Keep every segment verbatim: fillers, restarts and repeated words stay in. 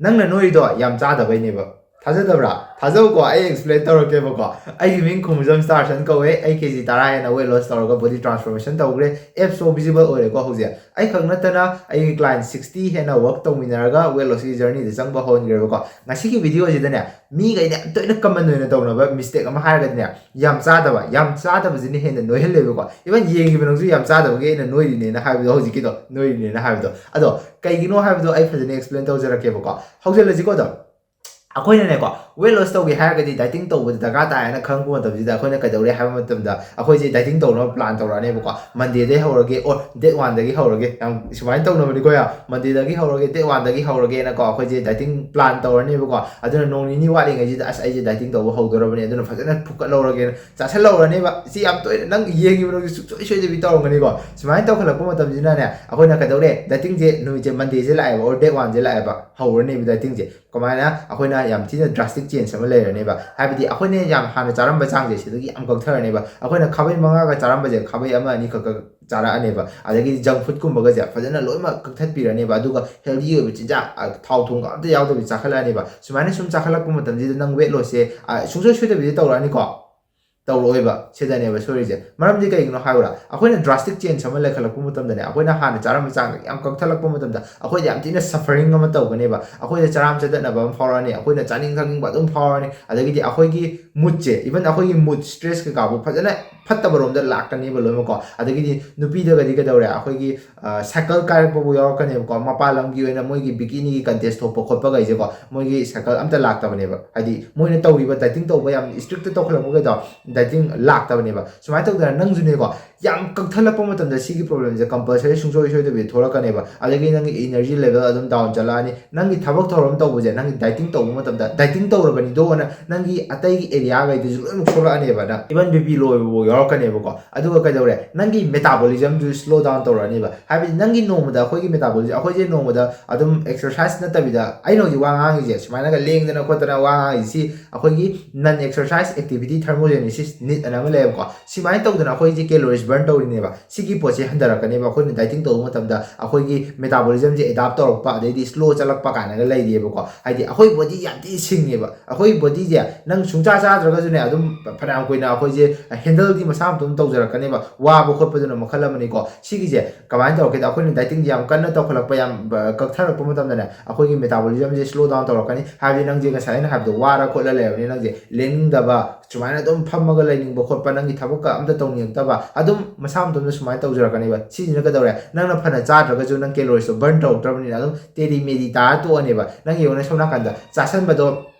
ꯅꯪꯅ ꯅꯣꯏꯔꯤꯗꯣ ꯌꯥꯝ ꯆꯥꯗꯕꯩꯅꯦꯕ꯫ ꯊꯥꯖꯗꯕ꯭ꯔꯥ? ꯊꯥꯖꯧꯀꯣ, ꯑꯩ explain ꯇꯧꯔꯛꯀꯦꯕꯀꯣ꯫ ꯑꯩꯒꯤ ꯃꯤꯡ ꯈꯨꯃꯨꯖꯝ ꯁ꯭ꯇꯥꯔꯁꯟ ꯀꯧꯋꯦ꯫ ꯑꯩ ꯀꯦ ꯖꯤ ꯇꯔꯥ ꯍꯦꯟꯅ weight loss ꯇꯧꯔꯒ body transformation ꯇꯧꯈ꯭ꯔꯦ꯫ Abs ꯐꯥꯎ visible ꯑꯣꯏꯔꯦꯀꯣ ꯍꯧꯖꯤꯛ꯫ ꯑꯩꯈꯛ ꯅꯠꯇꯅ ꯑꯩꯒꯤ client sixty ꯍꯦꯟꯅ work ꯇꯧꯃꯤꯟꯅꯔꯒ weight lossꯀꯤ journeyꯗ ꯆꯪꯕ ꯍꯧꯍꯟꯈ꯭ꯔꯦꯕꯀꯣ꯫ ꯉꯁꯤꯒꯤ videoꯁꯤꯗꯅꯦ, ꯃꯤꯈꯩꯅ ꯌꯥꯝ ꯇꯣꯏꯅ common ꯑꯣꯏꯅ ꯇꯧꯅꯕ mistake ꯑꯃ ꯍꯥꯏꯔꯒꯗꯤꯅꯦ, ꯌꯥꯝ ꯆꯥꯗꯕ꯫ ꯌꯥꯝ ꯆꯥꯗꯕꯁꯤꯅ ꯍꯦꯟꯅ ꯅꯣꯏꯍꯜꯂꯦꯕꯀꯣ꯫ Even ꯌꯦꯡꯉꯤꯕ ꯅꯪꯁꯨ ꯌꯥꯝ ꯆꯥꯗꯕꯒꯤ ꯑꯩꯅ ꯅꯣꯏꯔꯤꯅꯦꯅ ꯍꯥꯏꯕꯗꯣ, ꯍꯧꯖꯤꯛꯀꯤꯗꯣ ꯅꯣꯏꯔꯤꯅꯦꯅ ꯍꯥꯏꯕꯗꯣ꯫ ꯑꯗꯣ ꯀꯩꯒꯤꯅꯣ ꯍꯥꯏꯕꯗꯣ ꯑꯩ ꯐꯖꯅ explain ꯇꯧꯖꯔꯛꯀꯦꯕꯀꯣ꯫ ꯍꯧꯖꯤꯜꯂꯁꯤꯀꯣ ꯑꯗꯨꯝ꯫ ꯑꯩꯈꯣꯏꯅꯅꯦꯀꯣ, weight loss ꯇꯧꯒꯦ ꯍꯥꯏꯔꯒꯗꯤ dieting ꯇꯧꯕꯗꯤ ꯗꯔꯀꯥꯔ ꯇꯥꯏ ꯍꯥꯏꯅ ꯈꯪꯉꯛꯄ ꯃꯇꯝꯁꯤꯗ ꯑꯩꯈꯣꯏꯅ ꯀꯩꯗꯧꯔꯦ ꯍꯥꯏꯕ ꯃꯇꯝꯗ, ꯑꯩꯈꯣꯏꯁꯦ dieting ꯇꯧꯅꯕ plan ꯇꯧꯔꯛꯑꯅꯦꯕꯀꯣ꯫ Mondayꯗꯩ ꯍꯧꯔꯒꯦ, or date oneꯗꯒꯤ ꯍꯧꯔꯒꯦ, ꯌꯥꯝ ꯁꯨꯃꯥꯏꯅ ꯇꯧꯅꯕꯅꯤꯀꯣ, ꯌꯥꯝ Mondayꯗꯒꯤ ꯍꯧꯔꯒꯦ, date oneꯗꯒꯤ ꯍꯧꯔꯒꯦꯅꯀꯣ, ꯑꯩꯈꯣꯏꯁꯦ dieting plan ꯇꯧꯔꯅꯦꯕꯀꯣ꯫ ꯑꯗꯨꯅ ꯅꯣꯡ ꯅꯤꯅꯤ ꯋꯥꯠꯂꯤꯉꯩꯁꯤꯗ ꯑꯁ, ꯑꯩꯁꯦ dieting ꯇꯧꯕ ꯍꯧꯗꯣꯔꯕꯅꯤ, ꯑꯗꯨꯅ ꯐꯖꯅ ꯐꯨꯀꯠꯍꯧꯔꯒꯦꯅ ꯆꯥꯁꯤꯜꯍꯧꯔꯅꯦꯕ꯫ ꯁꯤ ꯌꯥꯝ ꯇꯣꯏꯅ ꯅꯪ ꯌꯦꯡꯉꯤꯕ ꯅꯪꯁꯨ ꯁꯨꯡꯁꯣꯏ ꯁꯣꯏꯗꯕꯤ ꯇꯧꯔꯝꯒꯅꯤꯀꯣ꯫ ꯁꯨꯃꯥꯏꯅ ꯇꯧꯈꯠꯂꯛꯄ ꯃꯇꯝꯁꯤꯅꯅꯦ, ꯑꯩꯈꯣꯏꯅ ꯀꯩꯗꯧꯔꯦ, dietingꯁꯦ ꯅꯨꯃꯤꯠꯁꯦ Mondayꯁꯦ ꯂꯥꯛꯑꯦꯕ, or date oneꯁꯦ ꯂꯥꯛꯑꯦꯕ, ꯍꯧꯔꯅꯦꯕ dietingꯁꯦ꯫ ꯀꯃꯥꯏꯅ? ꯑꯩꯈꯣꯏꯅ ꯌꯥꯝ ꯊꯤꯅ drastic change ꯑꯃ ꯂꯩꯔꯅꯦꯕ꯫ ꯍꯥꯏꯕꯗꯤ ꯑꯩꯈꯣꯏꯅ ꯌꯥꯝ ꯍꯥꯟꯅ ꯆꯥꯔꯝꯕ ꯆꯥꯡꯁꯦ ꯁꯤꯗꯒꯤ ꯌꯥꯝ ꯀꯛꯊꯔꯅꯦꯕ꯫ ꯑꯩꯈꯣꯏꯅ ꯈꯥꯕꯩ ꯃꯉꯥꯒ ꯆꯥꯔꯝꯕꯁꯦ ꯈꯥꯕꯩ ꯑꯃ ꯑꯅꯤꯈꯛ ꯆꯥꯔꯛꯑꯅꯦꯕ꯫ ꯑꯗꯒꯤꯗꯤ junk foodꯀꯨꯝꯕꯒꯁꯦ ꯐꯖꯅ ꯂꯣꯏꯅꯃꯛ ꯀꯛꯊꯠꯄꯤꯔꯅꯦꯕ꯫ ꯑꯗꯨꯒ healthy ꯑꯣꯏꯕ ꯆꯤꯟꯖꯥꯛ, ꯑ, ꯊꯥꯎ ꯊꯨꯝꯒ ꯑꯝꯇ ꯌꯥꯎꯗꯕꯤ ꯆꯥꯈꯠꯂꯛꯑꯅꯦꯕ꯫ ꯁꯨꯃꯥꯏꯅ ꯁꯨꯝ ꯆꯥꯈꯠꯂꯛꯄ ꯃꯇꯝꯁꯤꯗ ꯅꯪ weight lossꯁꯦ, ꯑ, ꯁꯨꯡꯁꯣꯏ ꯁꯣꯏꯗꯕꯤꯗ ꯇꯧꯔꯛꯑꯅꯤꯀꯣ? ꯇꯧꯔꯛꯑꯣꯏꯕ꯫ ꯁꯤꯗꯅꯦꯕ ꯁꯣꯏꯔꯤꯁꯦ꯫ ꯃꯔꯝꯗꯤ ꯀꯩꯒꯤꯅꯣ ꯍꯥꯏꯕꯗ, ꯑꯩꯈꯣꯏꯅ drastic change ꯑꯃ ꯂꯩꯈꯠꯂꯛꯄ ꯃꯇꯝꯗꯅꯦ, ꯑꯩꯈꯣꯏꯅ ꯍꯥꯟꯅ ꯆꯥꯔꯝꯕ ꯆꯥꯡꯗꯒꯤ ꯌꯥꯝ ꯀꯛꯊꯠꯂꯛꯄ ꯃꯇꯝꯗ ꯑꯩꯈꯣꯏꯗ ꯌꯥꯝ ꯊꯤꯅ suffering ꯑꯃ ꯇꯧꯒꯅꯦꯕ꯫ ꯑꯩꯈꯣꯏꯗ ꯆꯔꯥꯝ ꯆꯗꯠꯅꯕ ꯑꯃ ꯐꯥꯎꯔꯛꯑꯅꯤ, ꯑꯩꯈꯣꯏꯅ ꯆꯥꯅꯤꯡ ꯊꯛꯅꯤꯡꯕ ꯑꯗꯨꯝ ꯐꯥꯎꯔꯅꯤ, ꯑꯗꯒꯤꯗꯤ ꯑꯩꯈꯣꯏꯒꯤ moodꯁꯦ, even ꯑꯩꯈꯣꯏꯒꯤ mood, stress ꯀꯩꯀꯥꯕꯨ ꯐꯖꯅ ꯐꯠꯇꯕ ꯔꯣꯝꯗ ꯂꯥꯛꯀꯅꯦꯕ ꯂꯣꯏꯅꯃꯛꯀꯣ꯫ ꯑꯗꯒꯤꯗꯤ ꯅꯨꯄꯤꯗꯒꯗꯤ ꯀꯩꯗꯧꯔꯦ, ꯑꯩꯈꯣꯏꯒꯤ, ꯑ, cycle ꯀꯥꯏꯔꯛꯄꯕꯨ ꯌꯥꯎꯔꯛꯀꯅꯦꯕꯀꯣ꯫ ꯃꯄꯥꯟ ꯂꯝꯒꯤ ꯑꯣꯏꯅ ꯃꯣꯏꯒꯤ bikiniꯒꯤ contest ꯊꯣꯛꯄ ꯈꯣꯠꯄꯈꯩꯁꯦꯀꯣ, ꯃꯣꯏꯒꯤ cycle ꯑꯝꯇ ꯂꯥꯛꯇꯕꯅꯦꯕ꯫ ꯍꯥꯏꯗꯤ ꯃꯣꯏꯅ ꯇꯧꯔꯤꯕ dieting ꯇꯧꯕ ꯌꯥꯝ strictꯇ ꯇꯧꯈꯠꯂꯛꯄꯈꯩꯗꯣ, dieting ꯂꯥꯛꯇꯕꯅꯦꯕ꯫ ꯁꯨꯃꯥꯏꯅ ꯇꯧꯗꯅ ꯅꯪꯁꯨꯅꯦꯀꯣ, ꯌꯥꯝ ꯀꯛꯊꯠꯂꯛꯄ ꯃꯇꯝꯗ ꯁꯤꯒꯤ problemꯁꯦ compulsory ꯁꯨꯡꯁꯣꯏ ꯁꯣꯏꯗꯕꯤ ꯊꯣꯛꯂꯛꯀꯅꯦꯕ꯫ ꯑꯗꯒꯤ ꯅꯪꯒꯤ energy level ꯑꯗꯨꯝ down ꯆꯠꯂꯛꯑꯅꯤ꯫ ꯅꯪꯒꯤ ꯊꯕꯛ ꯊꯧꯔꯝ ꯇꯧꯕꯁꯦ, ꯅꯪꯒꯤ dieting ꯇꯧꯕ ꯃꯇꯝꯗ, dieting ꯇꯧꯔꯕꯅꯤꯗꯣꯅ ꯅꯪꯒꯤ ꯑꯇꯩꯒꯤ areaꯈꯩꯗꯨꯁꯨ ꯂꯣꯏꯅꯃꯛ ꯁꯣꯛꯂꯛꯑꯅꯦꯕ꯫ ꯅꯪ even BP low ꯑꯣꯏꯕꯐꯥꯎ ꯌꯥꯎꯔꯛꯀꯅꯦꯕꯀꯣ꯫ ꯑꯗꯨꯒ ꯀꯩꯗꯧꯔꯦ? ꯅꯪꯒꯤ metabolismꯗꯨ slow down ꯇꯧꯔꯛꯑꯅꯦꯕ꯫ ꯍꯥꯏꯕꯗꯤ ꯅꯪꯒꯤ ꯅꯣꯡꯃꯗ, ꯑꯩꯈꯣꯏꯒꯤ metabolism, ꯑꯩꯈꯣꯏꯁꯦ ꯅꯣꯡꯃꯗ ꯑꯗꯨꯝ exercise ꯅꯠꯇꯕꯤꯗ, ꯑꯩꯅ ꯍꯧꯖꯤꯛ ꯋꯥ ꯉꯥꯡꯉꯤꯁꯦ, ꯁꯨꯃꯥꯏꯅꯒ ꯂꯦꯡꯗꯅ ꯈꯣꯠꯇꯅ ꯋꯥ ꯉꯥꯡꯉꯤꯁꯤ, ꯑꯩꯈꯣꯏꯒꯤ non exercise activity thermogenesis need ꯑꯅ ꯑꯃ ꯂꯩꯌꯦꯕꯀꯣ꯫ ꯁꯨꯃꯥꯏꯅ ꯇꯧꯗꯅ ꯑꯩꯈꯣꯏꯁꯦ calories burn ꯕꯔꯟ ꯇꯧꯔꯤꯅꯦꯕ꯫ ꯁꯤꯒꯤ ꯄꯣꯠꯁꯦ ꯍꯟꯊꯔꯛꯀꯅꯦꯕ꯫ ꯑꯩꯈꯣꯏꯅ ꯗꯥꯏꯇꯤꯡ ꯇꯧꯕ ꯃꯇꯝꯗ ꯑꯩꯈꯣꯏꯒꯤ ꯃꯦꯇꯥꯕꯣꯂꯤꯖꯝꯁꯦ ꯑꯦꯗꯥꯞ ꯇꯧꯔꯛꯄ, ꯑꯗꯩꯗꯤ ꯁ꯭ꯂꯣ ꯆꯠꯂꯛꯄ ꯀꯥꯏꯅꯒ ꯂꯩꯔꯤꯑꯕꯀꯣ꯫ ꯍꯥꯏꯗꯤ ꯑꯩꯈꯣꯏ ꯕꯣꯗꯤ ꯌꯥꯝ ꯊꯤ ꯁꯤꯡꯉꯦꯕ꯫ ꯑꯩꯈꯣꯏ ꯕꯣꯗꯤꯁꯦ ꯅꯪ ꯁꯨꯡꯆꯥ ꯆꯥꯗ꯭ꯔꯒꯁꯨꯅꯦ, ꯑꯗꯨꯝ ꯐꯅꯌꯥꯝ ꯀꯨꯏꯅ ꯑꯩꯈꯣꯏꯁꯦ ꯍꯦꯟꯗꯜꯗꯤ ꯃꯁꯥ ꯃꯇꯣꯝ ꯇꯧꯖꯔꯛꯀꯅꯦꯕ꯫ ꯋꯥꯕ ꯈꯣꯠꯄꯗꯨꯅ ꯃꯈꯜ ꯑꯃꯅꯤꯀꯣ꯫ ꯁꯤꯒꯤꯁꯦ ꯀꯃꯥꯏꯅ ꯇꯧꯔꯛꯀꯦꯗ, ꯑꯩꯈꯣꯏꯅ ꯗꯥꯏꯇꯤꯡꯁꯦ ꯌꯥꯝ ꯀꯟꯅ ꯇꯧꯈꯠꯂꯛꯄ, ꯌꯥꯝ ꯕ-, ꯀꯛꯊꯔꯛꯄ ꯃꯇꯝꯗꯅꯦ, ꯑꯩꯈꯣꯏꯒꯤ ꯃꯦꯇꯥꯕꯣꯂꯤꯖꯝꯁꯦ ꯁ꯭ꯂꯣ ꯗꯥꯎꯟ ꯇꯧꯔꯛꯀꯅꯤ꯫ ꯍꯥꯏꯕꯗꯤ ꯅꯪꯁꯦ ꯉꯁꯥꯏ ꯑꯩꯅ ꯍꯥꯏꯕꯗꯣ ꯋꯥꯔ ꯈꯣꯠꯂ ꯂꯩꯔꯕꯅꯤ, ꯅꯪꯁꯦ ꯂꯦꯡꯅꯤꯡꯗꯕ, ꯁꯨꯃꯥꯏꯅ ꯑꯗꯨꯝ ꯐꯝꯃꯒ ꯂꯩꯅꯤꯡꯕ ꯈꯣꯠꯄ, ꯅꯪꯒꯤ ꯊꯕꯛꯀ ꯑꯝꯇ ꯇꯧꯅꯤꯡꯉꯛꯇꯕ, ꯑꯗꯨꯝ ꯃꯁꯥ ꯃꯇꯣꯝꯗ ꯁꯨꯃꯥꯏꯅ ꯇꯧꯖꯔꯛꯀꯅꯦꯕ꯫ ꯁꯤꯁꯤꯅ ꯀꯩꯗꯧꯔꯦ, ꯅꯪꯅ ꯐꯅ ꯆꯥꯗ꯭ꯔꯒꯁꯨ ꯅꯪ ꯀꯦꯂꯣꯔꯤꯁꯇꯣ ꯕꯔꯟ ꯇꯧꯔꯛꯇ꯭ꯔꯕꯅꯤꯅ ꯑꯗꯨꯝ ꯇꯦꯔꯤ ꯃꯦꯔꯤ ꯇꯥꯔ ꯇꯣꯛꯑꯅꯦꯕ꯫ ꯅꯪ ꯌꯦꯡꯉꯨꯅꯦ, ꯁꯣꯝ ꯅꯥꯀꯟꯗ ꯆꯥꯁꯟꯕꯗꯣ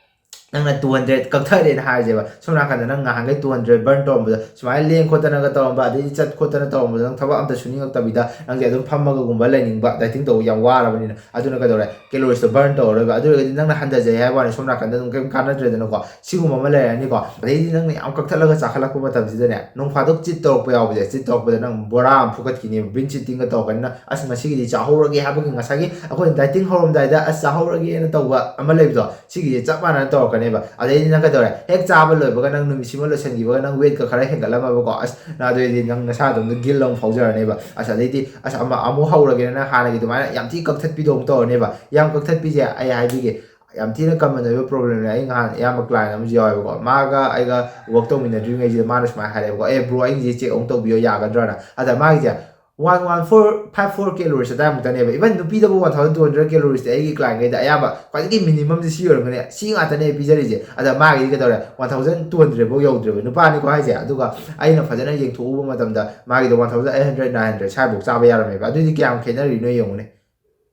ꯅꯪꯅ ꯇꯨ ꯍꯟꯗ꯭ꯔꯦꯗ ꯀꯛꯊꯔꯦꯅ ꯍꯥꯏꯔꯁꯦꯕ, ꯁꯣꯝ ꯅꯥꯀꯟꯗ ꯅꯪ ꯉꯍꯥꯟꯈꯩ ꯇꯨ ꯍꯟꯗ꯭ꯔꯦꯗ ꯕꯔꯟ ꯇꯧꯔꯝꯕꯗꯣ, ꯁꯨꯃꯥꯏꯅ ꯂꯦꯡ ꯈꯣꯠꯇꯅꯒ ꯇꯧꯔꯝꯕ, ꯑꯗꯩꯗꯤ ꯆꯠ ꯈꯣꯠꯇꯅ ꯇꯧꯔꯝꯕꯗꯣ, ꯅꯪ ꯊꯕꯛ ꯑꯝꯇ ꯁꯨꯅꯤꯡꯉꯛꯇꯕꯤꯗ ꯅꯪꯁꯦ ꯑꯗꯨꯝ ꯐꯝꯃꯒꯒꯨꯝꯕ ꯂꯩꯅꯤꯡꯕ, ꯗꯥꯏꯇꯤꯡ ꯇꯧꯕ ꯌꯥꯝ ꯋꯥꯔꯕꯅꯤꯅ, ꯑꯗꯨꯅ ꯀꯩꯗꯧꯔꯦ, ꯀꯦꯂꯣꯔꯤꯁꯇꯣ ꯕꯔꯟ ꯇꯧꯔꯔꯣꯏꯕ꯫ ꯑꯗꯨ ꯑꯣꯏꯔꯒꯗꯤ ꯅꯪꯅ ꯍꯟꯊꯖꯩ ꯍꯥꯏꯕ ꯋꯥꯅꯤ, ꯁꯣꯝ ꯅꯥꯀꯟꯗ ꯑꯗꯨꯝ ꯀꯩꯝ ꯀꯥꯟꯅꯗ꯭ꯔꯦꯗꯅꯀꯣ꯫ ꯁꯤꯒꯨꯝꯕ ꯑꯃ ꯂꯩꯔꯅꯤꯀꯣ꯫ ꯑꯗꯩꯗꯤ ꯅꯪꯅ ꯌꯥꯝ ꯀꯛꯊꯠꯂꯒ ꯆꯥꯈꯠꯂꯛꯄ ꯃꯇꯝꯁꯤꯗꯅꯦ, ꯅꯣꯡ ꯐꯥꯗꯣꯛ ꯆꯤꯠ ꯇꯧꯔꯛꯄ ꯌꯥꯎꯕꯁꯦ, ꯆꯤꯠ ꯇꯧꯔꯛꯄꯗ ꯅꯪ ꯕꯣꯔꯥ ꯑꯃ ꯐꯨꯒꯠꯈꯤꯅꯦꯕ, ꯕꯤꯟ ꯁꯤꯠꯇꯤꯡꯒ ꯇꯧꯔꯛꯀꯅꯤꯅ꯫ "ꯑꯁ, ꯉꯁꯤꯒꯤꯗꯤ ꯆꯥꯍꯧꯔꯒꯦ" ꯍꯥꯏꯕꯒꯤ ꯉꯁꯥꯏꯒꯤ ꯑꯩꯈꯣꯏꯅ ꯗꯥꯏꯇꯤꯡ ꯍꯧꯔꯝꯗꯥꯏꯗ "ꯑꯁ, ꯆꯥꯍꯧꯔꯒꯦꯅ" ꯇꯧꯕ ꯑꯃ ꯂꯩꯕꯗꯣ, ꯁꯤꯒꯤꯁꯦ ꯆꯞ ꯃꯥꯟꯅꯅ ꯇꯧꯔꯛꯀꯅꯦꯕ꯫ ꯑꯗꯩꯗꯤ ꯅꯪ ꯀꯩꯗꯧꯔꯦ, ꯍꯦꯛ ꯆꯥꯕ ꯂꯣꯏꯕꯒ ꯅꯪ ꯅꯨꯃꯤꯠꯁꯤꯃ ꯂꯣꯏꯁꯤꯟꯈꯤꯕꯒ ꯅꯪ ꯋꯦꯠꯀ ꯈꯔ ꯍꯦꯟꯒꯠꯂꯝꯃꯕꯀꯣ, ꯑꯁ, ꯅꯪ ꯑꯗꯨꯑꯣꯏꯗꯤ ꯅꯪ ꯅꯁꯥꯗꯣꯝꯗ ꯒꯤꯜ ꯑꯃ ꯐꯥꯎꯖꯔꯅꯦꯕ꯫ ꯑꯁ, ꯑꯗꯩꯗꯤ, "ꯑꯁ, ꯑꯃ ꯑꯃꯨꯛ ꯍꯧꯔꯒꯦꯅ" ꯅꯪ ꯍꯥꯟꯅꯒꯤ ꯑꯗꯨꯃꯥꯏꯅ ꯌꯥꯝ ꯊꯤ ꯀꯛꯊꯠꯄꯤꯗꯣ ꯑꯃꯨꯛ ꯇꯧꯔꯅꯦꯕ꯫ ꯌꯥꯝ ꯀꯛꯊꯠꯄꯤꯁꯦ ꯑꯩ ꯍꯥꯏꯕꯤꯒꯦ, ꯌꯥꯝ ꯊꯤꯅ ꯀꯃꯟ ꯑꯣꯏꯕ ꯄ꯭ꯔꯣꯕ꯭ꯂꯦꯝꯅꯦ꯫ ꯑꯩ ꯅꯍꯥꯟ ꯏꯌꯥꯝꯕ ꯀ꯭ꯂꯥꯏꯟ ꯑꯃꯁꯨ ꯌꯥꯎꯋꯦꯕꯀꯣ, ꯃꯥꯒ ꯑꯩꯒ ꯋꯔꯛ ꯇꯧꯃꯤꯟꯅꯗ꯭ꯔꯤꯉꯩꯁꯤꯗ ꯃꯥꯅ ꯁꯨꯃꯥꯏꯅ ꯍꯥꯏꯔꯛꯑꯦꯕꯀꯣ, "ꯑꯦ ꯕ꯭ꯔꯣ, ꯑꯩꯒꯤꯁꯦ ꯆꯦꯛ ꯑꯃꯨꯛ ꯇꯧꯕꯤꯌꯣ ꯌꯥꯒꯗ꯭ꯔꯥꯅ?" ꯑꯗ ꯃꯥꯒꯤꯁꯦ one one four five four calories ꯑꯗꯥꯏꯃꯨꯛꯇꯅꯦꯕ꯫ ꯏꯚꯟ ꯅꯨꯄꯤꯗꯕꯨ ꯋꯥꯟ ꯊꯥꯎꯖꯟ ꯇꯨ ꯍꯟꯗ꯭ꯔꯦꯗ ꯀꯦꯂꯣꯔꯤꯁꯇꯤ ꯑꯩꯒꯤ ꯀ꯭ꯂꯥꯏꯟꯈꯩꯗ ꯑꯌꯥꯝꯕ ꯈ꯭ꯋꯥꯏꯗꯒꯤ ꯃꯤꯅꯤꯃꯝꯁꯦ ꯁꯤ ꯑꯣꯏꯔꯝꯒꯅꯤ, ꯁꯤ ꯉꯥꯛꯇꯅꯦ ꯑꯩ ꯄꯤꯖꯔꯤꯁꯦ꯫ ꯑꯗ ꯃꯥꯒꯤꯗꯤ ꯀꯩꯗꯧꯔꯦ, ꯋꯥꯟ ꯊꯥꯎꯖꯟ ꯇꯨ ꯍꯟꯗ꯭ꯔꯦꯗ ꯐꯥꯎ ꯌꯧꯗ꯭ꯔꯦꯕ, ꯅꯨꯄꯥꯅꯤꯀꯣ ꯍꯥꯏꯁꯦ꯫ ꯑꯗꯨꯒ ꯑꯩꯅ ꯐꯖꯅ ꯌꯦꯡꯊꯣꯛꯎꯕ ꯃꯇꯝꯗ ꯃꯥꯒꯤꯗꯣ one thousand eight hundred, nine hundred ꯁ꯭ꯋꯥꯏꯐꯥꯎ ꯆꯥꯕ ꯌꯥꯔꯝꯃꯦꯕ꯫ ꯑꯗꯨꯗꯤ ꯀꯌꯥꯝ ꯈꯦꯠꯅꯔꯤꯅꯣ ꯌꯦꯡꯉꯨꯅꯦ꯫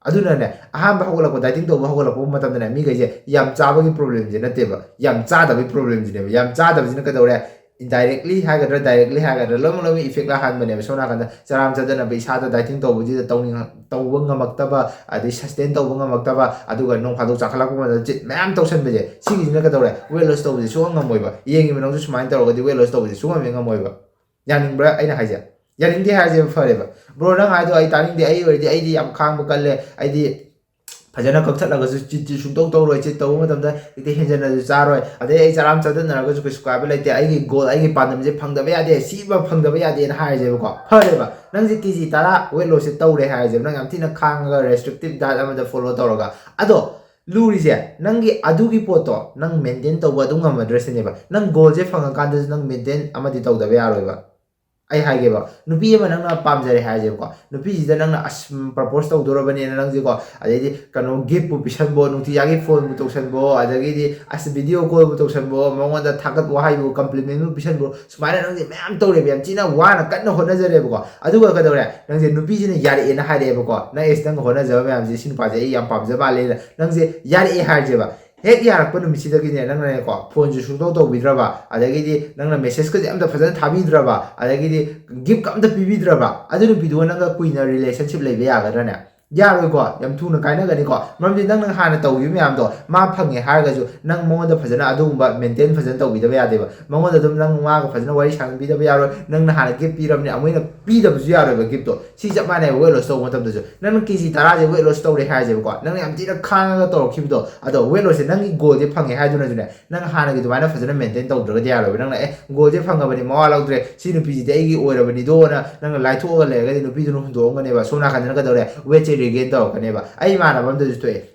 ꯑꯗꯨꯅꯅꯦ, ꯑꯍꯥꯟꯕ ꯍꯧꯒꯠꯂꯛꯄ, ꯗꯥꯏꯇꯤꯡ ꯇꯧꯕ ꯍꯧꯒꯠꯂꯛꯄ ꯃꯇꯝꯗꯅꯦ, ꯃꯤꯈꯩꯁꯦ ꯌꯥꯝ ꯆꯥꯕꯒꯤ ꯄ꯭ꯔꯣꯕ꯭ꯂꯦꯝꯁꯦ ꯅꯠꯇꯦꯕ, ꯌꯥꯝ ꯆꯥꯗꯕꯒꯤ ꯄ꯭ꯔꯣꯕ꯭ꯂꯦꯝꯁꯤꯅꯦꯕ꯫ ꯌꯥꯝ ꯆꯥꯗꯕꯁꯤꯅ ꯀꯩꯗꯧꯔꯦ, ꯏꯟꯗꯥꯏꯔꯦꯛꯂꯤ ꯍꯥꯏꯒꯗ꯭ꯔꯥ, ꯗꯥꯏꯔꯦꯛꯂꯤ ꯍꯥꯏꯒꯗ꯭ꯔꯥ, ꯂꯣꯏꯅꯃꯛ ꯂꯣꯏꯅꯃꯛ ꯏꯐꯦꯛ ꯂꯥꯛꯍꯟꯕꯅꯦꯕ꯫ ꯁꯣꯝ ꯅꯥꯀꯟꯗ ꯆꯔꯥꯝ ꯆꯗꯅꯕ ꯏꯁꯥꯗ ꯗꯥꯏꯇꯤꯡ ꯇꯧꯕꯁꯤꯗ ꯇꯧꯅꯤꯡ-, ꯇꯧꯕ ꯉꯝꯃꯛꯇꯕ, ꯑꯗꯩ ꯁꯁꯇꯦꯟ ꯇꯧꯕ ꯉꯝꯃꯛꯇꯕ, ꯑꯗꯨꯒ ꯅꯣꯡ ꯐꯥꯗꯣꯛ ꯆꯥꯈꯠꯂꯛꯄ ꯃꯇꯝꯗ ꯆꯤꯠ ꯃꯌꯥꯝ ꯇꯧꯁꯟꯕꯁꯦ, ꯁꯤꯒꯤꯁꯤꯅ ꯀꯩꯗꯧꯔꯦ, ꯋꯦꯠ ꯂꯣꯁ ꯇꯧꯕꯁꯦ ꯁꯨꯡꯉꯝ ꯉꯝꯃꯣꯏꯕ꯫ ꯌꯦꯡꯉꯤꯕ ꯅꯪꯁꯨ ꯁꯨꯃꯥꯏꯅ ꯇꯧꯔꯒꯗꯤ ꯋꯦꯠ ꯂꯣꯁ ꯇꯧꯕꯁꯦ ꯁꯨꯡꯉꯝ ꯍꯦꯛ ꯉꯝꯃꯣꯏꯕ꯫ ꯌꯥꯅꯤꯡꯕ꯭ꯔꯥ ꯑꯩꯅ ꯍꯥꯏꯁꯦ? ꯌꯥꯅꯤꯡꯗꯦ ꯍꯥꯏꯔꯁꯦ ꯐꯔꯦꯕ꯫ "ꯕ꯭ꯔꯣ, ꯅꯪ ꯍꯥꯏꯗꯣ ꯑꯩ ꯇꯥꯅꯤꯡꯗꯦ, ꯑꯩ ꯑꯣꯏꯔꯗꯤ, ꯑꯩꯗꯤ ꯌꯥꯝ ꯈꯥꯡꯕ ꯀꯜꯂꯦ, ꯑꯩꯗꯤ ꯐꯖꯅ ꯀꯛꯊꯠꯂꯒꯁꯨ ꯆꯤꯠꯁꯨ ꯁꯨꯡꯇꯧ ꯇꯧꯔꯣꯏ꯫ ꯆꯤꯠ ꯇꯧꯕ ꯃꯇꯝꯗ ꯍꯦꯛꯇ ꯍꯦꯟꯖꯟꯅꯁꯨ ꯆꯥꯔꯣꯏ꯫ ꯑꯗꯩ ꯑꯩ ꯆꯔꯥꯝ ꯆꯗꯠꯅꯔꯒꯁꯨ ꯀꯩꯁꯨ ꯀꯥꯏꯕ ꯂꯩꯇꯦ꯫ ꯑꯩꯒꯤ ꯒꯣꯜ, ꯑꯩꯒꯤ ꯄꯥꯟꯗꯝꯁꯦ ꯐꯪꯗꯕ ꯌꯥꯗꯦ, ꯁꯤꯃ ꯐꯪꯗꯕ ꯌꯥꯗꯦꯅ ꯍꯥꯏꯔꯁꯦꯕꯀꯣ꯫ ꯐꯔꯦꯕ, ꯅꯪꯁꯦ ꯀꯦ ꯖꯤ ꯇꯔꯥ ꯋꯦꯠ ꯂꯣꯁꯁꯦ ꯇꯧꯔꯦ ꯍꯥꯏꯔꯁꯦꯕ, ꯅꯪ ꯌꯥꯝ ꯊꯤꯅ ꯈꯥꯡꯉꯒ ꯔꯦꯁꯇ꯭ꯔꯤꯛꯇꯤꯞ ꯗꯥꯏꯠ ꯑꯃꯗ ꯐꯣꯂꯣ ꯇꯧꯔꯒ꯫ ꯑꯗꯣ ꯂꯨꯔꯤꯁꯦ, ꯅꯪꯒꯤ ꯑꯗꯨꯒꯤ ꯄꯣꯠꯇꯣ ꯅꯪ ꯃꯦꯟꯇꯦꯟ ꯇꯧꯕ ꯑꯗꯨꯝ ꯉꯝꯃꯗ꯭ꯔꯁꯤꯅꯦꯕ꯫ ꯅꯪ ꯒꯣꯜꯁꯦ ꯐꯪꯉꯀꯥꯟꯗꯁꯨ ꯅꯪ ꯃꯦꯟꯇꯦꯟ ꯑꯃꯗꯤ ꯇꯧꯗꯕ ꯌꯥꯔꯣꯏꯕ꯫ ꯑꯩ ꯍꯥꯏꯒꯦꯕ, ꯅꯨꯄꯤ ꯑꯃ ꯅꯪꯅ ꯄꯥꯝꯖꯔꯦ ꯍꯥꯏꯔꯁꯦꯕꯀꯣ, ꯅꯨꯄꯤꯁꯤꯗ ꯅꯪꯅ ꯑꯁ ꯄ꯭ꯔꯄꯣꯁ ꯇꯧꯗꯣꯔꯕꯅꯦꯅ ꯅꯪꯁꯦꯀꯣ, ꯑꯗꯩꯗꯤ ꯀꯩꯅꯣ ꯒꯤꯐꯄꯨ ꯄꯤꯁꯟꯕꯣ, ꯅꯨꯡꯇꯤꯖꯥꯒꯤ ꯐꯣꯟꯕꯨ ꯇꯧꯁꯟꯕꯣ, ꯑꯗꯒꯤꯗꯤ ꯑꯁ ꯚꯤꯗꯤꯑꯣ ꯀꯣꯜꯕꯨ ꯇꯧꯁꯟꯕꯣ, ꯃꯉꯣꯟꯗ ꯊꯥꯒꯠ ꯋꯥꯍꯩꯕꯨ, ꯀꯝꯄ꯭ꯂꯤꯃꯦꯟꯕꯨ ꯄꯤꯁꯟꯕꯣ, ꯁꯨꯃꯥꯏꯅ ꯅꯪꯁꯦ ꯃꯌꯥꯝ ꯇꯧꯔꯦꯕ, ꯌꯥꯝ ꯊꯤꯅ ꯋꯥꯅ ꯀꯟꯅ ꯍꯣꯠꯅꯖꯔꯦꯕꯀꯣ꯫ ꯑꯗꯨꯒ ꯀꯩꯗꯧꯔꯦ, ꯅꯪꯁꯦ ꯅꯨꯄꯤꯁꯤꯅ ꯌꯥꯔꯛꯑꯦꯅ ꯍꯥꯏꯔꯛꯑꯦꯕꯀꯣ, ꯅꯪ ꯑꯦꯁ ꯅꯪ ꯍꯣꯠꯅꯖꯕ ꯃꯌꯥꯝꯁꯦ, ꯁꯤ ꯅꯨꯄꯥꯁꯦ ꯑꯩ ꯌꯥꯝ ꯄꯥꯝꯖ ꯃꯥꯜꯂꯦꯅ ꯅꯪꯁꯦ ꯌꯥꯔꯛꯑꯦ ꯍꯥꯏꯔꯁꯦꯕ꯫ ꯍꯦꯛ ꯌꯥꯔꯛꯄ ꯅꯨꯃꯤꯠꯁꯤꯗꯒꯤꯅꯦ ꯅꯪꯅꯅꯦꯀꯣ, ꯐꯣꯟꯁꯨ ꯁꯨꯡꯇꯧ ꯇꯧꯕꯤꯗ꯭ꯔꯕ, ꯑꯗꯒꯤꯗꯤ ꯅꯪꯅ ꯃꯦꯁꯦꯖꯀꯁꯦ ꯑꯝꯇ ꯐꯖꯅ ꯊꯥꯕꯤꯗ꯭ꯔꯕ, ꯑꯗꯒꯤꯗꯤ ꯒꯤꯐꯀ ꯑꯝꯇ ꯄꯤꯕꯤꯗ꯭ꯔꯕ, ꯑꯗꯨ ꯅꯨꯄꯤꯗꯨꯒ ꯅꯪꯒ ꯀꯨꯏꯅ ꯔꯤꯂꯦꯁꯟꯁꯤꯞ ꯂꯩꯕ ꯌꯥꯒꯗ꯭ꯔꯅꯦ? ꯌꯥꯔꯣꯏꯀꯣ, ꯌꯥꯝ ꯊꯨꯅ ꯀꯥꯏꯅꯒꯅꯤꯀꯣ꯫ ꯃꯔꯝꯗꯤ ꯅꯪꯅ ꯍꯥꯟꯅ ꯇꯧꯈꯤꯕ ꯃꯌꯥꯝꯗꯣ ꯃꯥ ꯐꯪꯉꯦ ꯍꯥꯏꯔꯒꯁꯨ ꯅꯪ ꯃꯉꯣꯟꯗ ꯐꯖꯅ ꯑꯗꯨꯒꯨꯝꯕ ꯃꯦꯟꯇꯦꯟ ꯐꯖꯅ ꯇꯧꯕꯤꯗꯕ ꯌꯥꯗꯦꯕ꯫ ꯃꯉꯣꯟꯗ ꯑꯗꯨꯝ ꯅꯪ ꯃꯥꯒ ꯐꯖꯅ ꯋꯥꯔꯤ ꯁꯥꯟꯅꯕꯤꯗꯕ ꯌꯥꯔꯣꯏ꯫ ꯅꯪꯅ ꯍꯥꯟꯅ ꯒꯤꯐ ꯄꯤꯔꯕꯅꯤ, ꯑꯃꯨꯛ ꯍꯦꯟꯅ ꯄꯤꯗꯕꯁꯨ ꯌꯥꯔꯣꯏꯕ ꯒꯤꯐꯇꯣ꯫ ꯁꯤ ꯆꯞ ꯃꯥꯟꯅꯩꯕ ꯋꯦꯠ ꯂꯣꯁ ꯇꯧꯕ ꯃꯇꯝꯗꯁꯨ꯫ ꯅꯪꯅ ꯀꯦ ꯖꯤ ꯇꯔꯥꯁꯦ ꯋꯦꯠ ꯂꯣꯁ ꯇꯧꯔꯦ ꯍꯥꯏꯔꯁꯦꯕꯀꯣ, ꯅꯪꯅ ꯌꯥꯝ ꯊꯤꯅ ꯈꯥꯡꯉꯒ ꯇꯧꯔꯛꯈꯤꯕꯗꯣ, ꯑꯗꯣ ꯋꯦꯠ ꯂꯣꯁꯁꯦ ꯅꯪꯒꯤ ꯒꯣꯜꯁꯦ ꯐꯪꯉꯦ ꯍꯥꯏꯗꯨꯅꯁꯨꯅꯦ, ꯅꯪ ꯍꯥꯟꯅꯒꯤ ꯑꯗꯨꯃꯥꯏꯅ ꯐꯖꯅ ꯃꯦꯟꯇꯦꯟ ꯇꯧꯗ꯭ꯔꯒꯗꯤ ꯌꯥꯔꯣꯏꯕ꯫ ꯅꯪꯅ ꯑꯦ ꯒꯣꯜꯁꯦ ꯐꯪꯉꯕꯅꯤ, ꯃꯋꯥ ꯂꯧꯗ꯭ꯔꯦ, ꯁꯤ ꯅꯨꯄꯤꯁꯤꯗꯤ ꯑꯩꯒꯤ ꯑꯣꯏꯔꯕꯅꯤꯗꯣꯅ ꯅꯪꯅ ꯂꯥꯏꯊꯣꯛꯑꯒ ꯂꯩꯔꯒꯗꯤ ꯅꯨꯄꯤꯗꯨꯅ ꯍꯨꯟꯗꯣꯛꯑꯝꯒꯅꯦꯕ꯫ ꯁꯣꯝ ꯅꯥꯀꯟꯗꯅ ꯀꯩꯗꯧꯔꯦ, ꯋꯦꯠꯁꯦ ꯔꯤꯒꯦꯟ ꯇꯧꯔꯛꯀꯅꯦꯕ꯫ ꯑꯩ ꯏꯃꯥꯟꯅꯕ ꯑꯝꯗꯁꯨ ꯊꯣꯛꯑꯦ,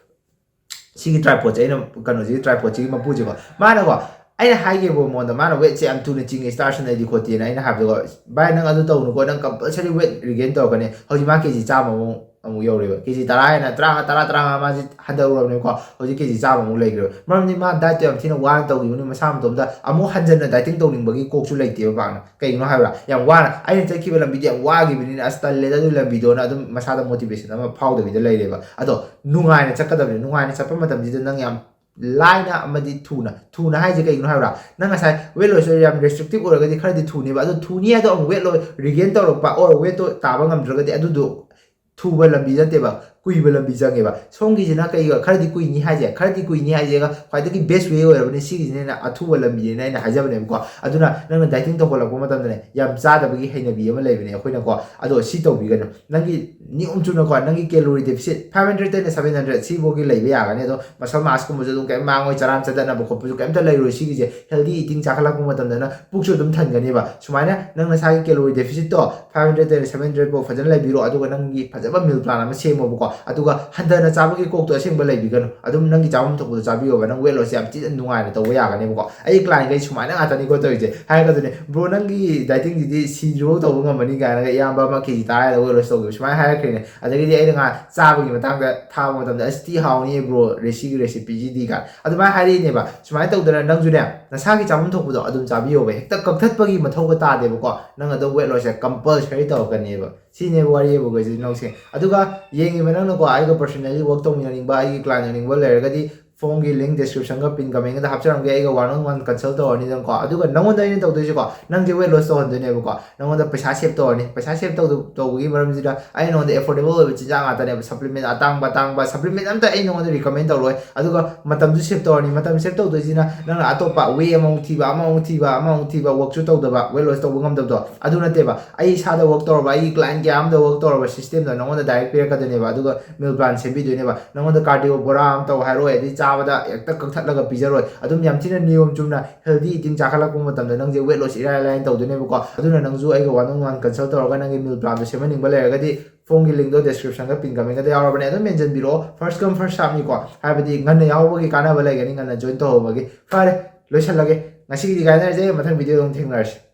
ꯁꯤꯒꯤ ꯇ꯭ꯔꯥꯏꯄꯣꯠꯁꯦ, ꯑꯩꯅ ꯀꯩꯅꯣꯁꯤꯒꯤ ꯇ꯭ꯔꯥꯏꯄꯣꯠꯁꯤꯒꯤ ꯃꯄꯨꯁꯦꯀꯣ, ꯃꯥꯅꯀꯣ, ꯑꯩꯅ ꯍꯥꯏꯒꯦꯕ ꯃꯉꯣꯟꯗ, ꯃꯥꯅ ꯋꯦꯠꯁꯦ ꯌꯥꯝ ꯊꯨꯅ ꯆꯤꯡꯉꯦ, ꯁ꯭ꯇꯥꯔ ꯁꯟ ꯑꯩꯗꯤ ꯈꯣꯠꯇꯦꯅ ꯑꯩꯅ ꯍꯥꯏꯕꯗꯀꯣ, "ꯚꯥꯏ ꯅꯪ ꯑꯗꯨ ꯇꯧꯅꯨꯀꯣ, ꯅꯪ ꯀꯝꯄꯜꯁꯔꯤ ꯋꯦꯠ ꯔꯤꯒꯦꯟ ꯇꯧꯔꯛꯀꯅꯤ"꯫ ꯍꯧꯖꯤꯛ ꯃꯥ ꯀꯦ ꯖꯤ ꯆꯥꯝꯃꯃꯨꯛ ꯑꯃꯨꯛ ꯌꯧꯔꯦꯕ, ꯀꯦ ꯖꯤ ꯇꯔꯥ ꯍꯥꯏꯅ ꯇꯔꯥ, ꯇꯔꯥ, ꯇꯔꯥꯃꯉꯥ ꯃꯥꯁꯤ ꯍꯟꯊꯔꯨꯔꯕꯅꯦꯕꯀꯣ꯫ ꯍꯧꯖꯤꯛ ꯀꯦ ꯖꯤ ꯆꯥꯝꯃꯃꯨꯛ ꯂꯩꯈ꯭ꯔꯦꯕ꯫ ꯃꯔꯝꯗꯤ ꯃꯥ ꯗꯥꯏꯠꯇꯣ ꯌꯥꯝ ꯊꯤꯅ ꯋꯥꯅ ꯇꯧꯈꯤꯕꯅꯤ, ꯃꯁꯥ ꯃꯇꯣꯝꯇ ꯑꯃꯨꯛ ꯍꯟꯖꯟꯅ ꯗꯥꯏꯇꯤꯡ ꯇꯧꯅꯤꯡꯕꯒꯤ ꯀꯣꯛꯁꯨ ꯂꯩꯇꯦꯕ ꯄꯥꯛꯅ꯫ ꯀꯩꯒꯤꯅꯣ ꯍꯥꯏꯕꯗ ꯌꯥꯝ ꯋꯥꯅ, "ꯑꯩꯅ ꯆꯠꯈꯤꯕ ꯂꯝꯕꯤꯗꯤ ꯌꯥꯝ ꯋꯥꯈꯤꯕꯅꯤꯅ ꯑꯁ ꯇꯜꯂꯦꯗ ꯑꯗꯨ ꯂꯝꯕꯤꯗꯣꯅ" ꯑꯗꯨꯝ ꯃꯁꯥꯗ ꯃꯣꯇꯤꯚꯦꯁꯟ ꯑꯃ ꯐꯥꯎꯗꯕꯤꯗ ꯂꯩꯔꯦꯕ꯫ ꯑꯗꯣ ꯅꯨꯡꯉꯥꯏꯅ ꯆꯠꯀꯗꯕꯅꯤ꯫ ꯅꯨꯡꯉꯥꯏꯅ ꯆꯠꯄ ꯃꯇꯝꯁꯤꯗ ꯅꯪ ꯌꯥꯝ ꯂꯥꯏꯅ ꯑꯃꯗꯤ ꯊꯨꯅ, ꯊꯨꯅ ꯍꯥꯏꯁꯦ ꯀꯩꯒꯤꯅꯣ ꯍꯥꯏꯕꯗ, ꯅꯪ ꯉꯁꯥꯏ ꯋꯦꯠ ꯂꯣꯁꯁꯦ ꯌꯥꯝ ꯔꯦꯁꯇ꯭ꯔꯤꯛꯇꯤꯞ ꯑꯣꯏꯔꯒꯗꯤ ꯈꯔꯗꯤ ꯊꯨꯅꯦꯕ꯫ ꯑꯗꯣ ꯊꯨꯅꯤ ꯍꯥꯏꯗꯣ ꯑꯃꯨꯛ ꯋꯦꯠ ꯂꯣꯁ ꯔꯤꯒꯦꯟ ꯇꯧꯔꯛꯄ ꯑꯣꯔ ꯋꯦꯠꯇꯣ ꯇꯥꯕ ꯉꯝꯗ꯭ꯔꯒꯗꯤ ꯑꯗꯨꯗꯣ ꯊꯨꯕ ꯂꯝꯕꯤ ꯅꯠꯇꯦꯕ꯫ ꯀꯨꯏꯕ ꯂꯝꯕꯤ ꯆꯪꯉꯦꯕ꯫ ꯁꯣꯝꯒꯤꯁꯤꯅ ꯀꯩ ꯈꯔꯗꯤ ꯀꯨꯏꯅꯤ ꯍꯥꯏꯁꯦ, ꯈꯔꯗꯤ ꯀꯨꯏꯅꯤ ꯍꯥꯏꯁꯦꯒ ꯈ꯭ꯋꯥꯏꯗꯒꯤ best way ꯑꯣꯏꯔꯕꯅꯤ, ꯁꯤꯒꯤꯁꯤꯅ ꯍꯦꯟꯅ ꯑꯊꯨꯕ ꯂꯝꯕꯤꯅꯦꯅ ꯑꯩꯅ ꯍꯥꯏꯖꯕꯅꯦꯕꯀꯣ꯫ ꯑꯗꯨꯅ ꯅꯪꯅ dieting ꯇꯧꯈꯠꯂꯛꯄ ꯃꯇꯝꯗꯅꯦ, ꯌꯥꯝ ꯆꯥꯗꯕꯒꯤ ꯍꯩꯅꯕꯤ ꯑꯃ ꯂꯩꯕꯅꯦ ꯑꯩꯈꯣꯏꯅꯀꯣ, ꯑꯗꯣ ꯁꯤ ꯇꯧꯕꯤꯒꯅꯨ꯫ ꯅꯪꯒꯤ ꯅꯤꯌꯣꯝ ꯆꯨꯝꯅꯀꯣ, ꯅꯪꯒꯤ calorie deficit five hundred ꯇꯩꯅ seven hundred ꯁꯤꯐꯥꯎꯒꯤ ꯂꯩꯕ ꯌꯥꯒꯅꯤ꯫ ꯑꯗꯣ muscle mass ꯀꯨꯝꯕꯁꯨ ꯑꯗꯨꯝ ꯀꯩꯝ ꯃꯥꯡꯉꯣꯏ, ꯆꯔꯥ ꯆꯗꯠꯅꯕ ꯈꯣꯠꯄꯁꯨ ꯀꯩꯝꯇ ꯂꯩꯔꯣꯏ꯫ ꯁꯤꯒꯤꯁꯦ healthy eating ꯆꯥꯈꯠꯂꯛꯄ ꯃꯇꯝꯗꯅ ꯄꯨꯛꯁꯨ ꯑꯗꯨꯝ ꯊꯟꯒꯅꯦꯕ꯫ ꯁꯨꯃꯥꯏꯅ ꯅꯪ ꯅꯁꯥꯒꯤ calorie deficitꯇꯣ five hundred ꯇꯩꯅ seven hundred ꯐꯥꯎ ꯐꯖꯅ ꯂꯩꯕꯤꯔꯣ, ꯑꯗꯨꯒ ꯅꯪꯒꯤ ꯐꯖꯕ meal plan ꯑꯃ ꯁꯦꯝꯃꯣꯕꯀꯣ꯫ ꯑꯗꯨꯒ ꯍꯟꯊꯅ ꯆꯥꯕꯒꯤ ꯀꯣꯛꯇꯣ ꯑꯁꯦꯡꯕ ꯂꯩꯕꯤꯒꯅꯨ, ꯑꯗꯨꯝ ꯅꯪꯒꯤ ꯆꯥꯐꯝ ꯊꯣꯛꯄꯗꯣ ꯆꯥꯕꯤꯌꯣꯕ꯫ ꯅꯪ weight lossꯁꯦ ꯌꯥꯝ ꯊꯤꯅ ꯅꯨꯡꯉꯥꯏꯅ ꯇꯧꯕ ꯌꯥꯒꯅꯦꯕꯀꯣ꯫ ꯑꯩ clientꯈꯩ ꯁꯨꯃꯥꯏꯅ ꯉꯥꯛꯇꯅꯤꯀꯣ ꯇꯧꯔꯤꯁꯦ꯫ ꯍꯥꯏꯔꯛꯀꯗꯣꯏꯅꯦ, "Bro, ꯅꯪꯒꯤ dietingꯁꯤꯗꯤ ꯁꯤꯗ꯭ꯔꯤꯐꯥꯎ ꯇꯧꯕ ꯉꯝꯃꯅꯤ" ꯀꯥꯏꯅꯒ, "ꯏꯌꯥꯝꯕ ꯑꯃ ꯀꯦ ꯖꯤ ꯇꯔꯥ ꯍꯦꯜꯂꯒ weight loss ꯇꯧꯈꯤꯕ" ꯁꯨꯃꯥꯏꯅ ꯍꯥꯏꯔꯛꯈ꯭ꯔꯤꯅꯦ꯫ ꯑꯗꯒꯤꯗꯤ ꯑꯩꯅ ꯉꯥ ꯆꯥꯕꯒꯤ ꯃꯇꯥꯡꯗ ꯊꯥꯕ ꯃꯇꯝꯗ, "ꯑꯁ, ꯊꯤ ꯍꯥꯎꯅꯤꯌꯦ bro, ꯔꯦꯁꯤꯒꯤ recipeꯁꯤꯗꯤ" ꯀꯥꯏꯅ ꯑꯗꯨꯃꯥꯏꯅ ꯍꯥꯏꯔꯛꯏꯅꯦꯕ꯫ ꯁꯨꯃꯥꯏꯅ ꯇꯧꯗꯅ ꯅꯪꯁꯨꯅꯦ, ꯅꯁꯥꯒꯤ ꯆꯥꯐꯝ ꯊꯣꯛꯄꯗꯣ ꯑꯗꯨꯝ ꯆꯥꯕꯤꯌꯣꯕ꯫ ꯍꯦꯛꯇ ꯀꯛꯊꯠꯄꯒꯤ ꯃꯊꯧꯒ ꯇꯥꯗꯦꯕꯀꯣ꯫ ꯅꯪ ꯑꯗꯨꯝ weight lossꯁꯦ compulsory ꯇꯧꯔꯛꯀꯅꯦꯕ꯫ ꯁꯤꯅꯦꯕ ꯋꯥꯔꯤꯕꯨ, ꯀꯩꯁꯨ ꯅꯧꯁꯦ꯫ ꯑꯗꯨꯒ ꯌꯦꯡꯉꯤꯕ ꯅꯪꯅꯀꯣ, ꯑꯩꯒ personally work ꯇꯧꯃꯤꯟꯅꯅꯤꯡꯕ, ꯑꯩꯒꯤ client ꯑꯣꯏꯅꯤꯡꯕ ꯂꯩꯔꯒꯗꯤ, formꯒꯤ link descriptionꯒ pin commentꯒ ꯍꯥꯞꯆꯔꯝꯒꯦ, ꯑꯩꯒ one on one consult ꯇꯧꯔꯅꯤꯗꯅꯀꯣ꯫ ꯑꯗꯨꯒ ꯅꯪꯉꯣꯟꯗ ꯑꯩꯅ ꯇꯧꯗꯣꯏꯁꯦꯀꯣ, ꯅꯪꯁꯦ weight loss ꯇꯧꯍꯟꯗꯣꯏꯅꯦꯕꯀꯣ꯫ ꯅꯪꯉꯣꯟꯗ ꯄꯩꯁꯥ save ꯇꯧꯔꯅꯤ꯫ ꯄꯩꯁꯥ save ꯇꯧꯗ-, ꯇꯧꯕꯒꯤ ꯃꯔꯝꯁꯤꯗ ꯑꯩ ꯅꯉꯣꯟꯗ affordable ꯑꯣꯏꯕ ꯆꯤꯟꯖꯥꯛ ꯉꯥꯛꯇꯅꯦꯕ, supplement ꯑꯇꯥꯡꯕ ꯑꯇꯥꯡꯕ supplement ꯑꯝꯇ ꯑꯩ ꯅꯉꯣꯟꯗ recommend ꯇꯧꯔꯣꯏ꯫ ꯑꯗꯨꯒ ꯃꯇꯝꯁꯨ save ꯇꯧꯔꯅꯤ꯫ ꯃꯇꯝ save ꯇꯧꯗꯣꯏꯁꯤꯅ ꯅꯪꯅ ꯑꯇꯣꯞꯄ way ꯑꯃꯃꯨꯛ ꯊꯤꯕ, ꯑꯃꯃꯨꯛ ꯊꯤꯕ, ꯑꯃꯃꯨꯛ ꯊꯤꯕ, workꯁꯨ ꯇꯧꯗꯕ, weight loss ꯇꯧꯕ ꯉꯝꯗꯕꯗꯣ, ꯑꯗꯨ ꯅꯠꯇꯦꯕ꯫ ꯑꯩ ꯏꯁꯥꯗ work ꯇꯧꯔꯕ, ꯑꯩꯒꯤ client ꯀꯌꯥ ꯑꯃꯗ work ꯇꯧꯔꯕ systemꯗꯣ ꯅꯉꯣꯟꯗ direct ꯄꯤꯔꯛꯀꯗꯣꯏꯅꯦꯕ꯫ ꯑꯗꯨꯒ meal plan ꯁꯦꯝꯕꯤꯗꯣꯏꯅꯦꯕ꯫ ꯅꯉꯣꯟꯗ cardio ꯕꯣꯔꯥ ꯑꯃ ꯇꯧ ꯍꯥꯏꯔꯣꯏ, ꯑꯗꯩ ꯆꯥꯕꯗ ꯍꯦꯛꯇ ꯀꯛꯊꯠꯂꯒ ꯄꯤꯖꯔꯣꯏ꯫ ꯑꯗꯨꯝ ꯌꯥꯝ ꯊꯤꯅ ꯅꯤꯌꯣꯝ ꯆꯨꯝꯅ healthy eating ꯆꯥꯈꯠꯂꯛꯄ ꯃꯇꯝꯗ ꯅꯪꯁꯦ weight loss ꯏꯔꯥꯏ ꯂꯥꯏꯅ ꯇꯧꯗꯣꯏꯅꯦꯕꯀꯣ꯫ ꯑꯗꯨꯅ ꯅꯪꯁꯨ ꯑꯩꯒ one on one consult ꯇꯧꯔꯒ ꯅꯪꯒꯤ meal planꯗꯣ ꯁꯦꯝꯍꯟꯅꯤꯡꯕ ꯂꯩꯔꯒꯗꯤ, formꯒꯤ linkꯗꯣ descriptionꯒ pin commentꯒꯗ ꯌꯥꯎꯔꯕꯅꯦ꯫ ꯑꯗꯨꯝ mentionꯕꯤꯔꯛꯑꯣ, first come first serveꯅꯤꯀꯣ꯫ ꯍꯥꯏꯕꯗꯤ ꯉꯟꯅ ꯌꯥꯎꯍꯧꯕꯒꯤ ꯀꯥꯟꯅꯕ ꯂꯩꯒꯅꯤ, ꯉꯟꯅ join ꯇꯧꯍꯧꯕꯒꯤ꯫ ꯐꯔꯦ, ꯂꯣꯏꯁꯜꯂꯒꯦ꯫ ꯉꯁꯤꯒꯤꯗꯤ ꯀꯥꯏꯅꯔꯁꯦ, ꯃꯊꯪ videoꯗ ꯑꯃꯨꯛ ꯊꯦꯡꯅꯔꯁꯤ꯫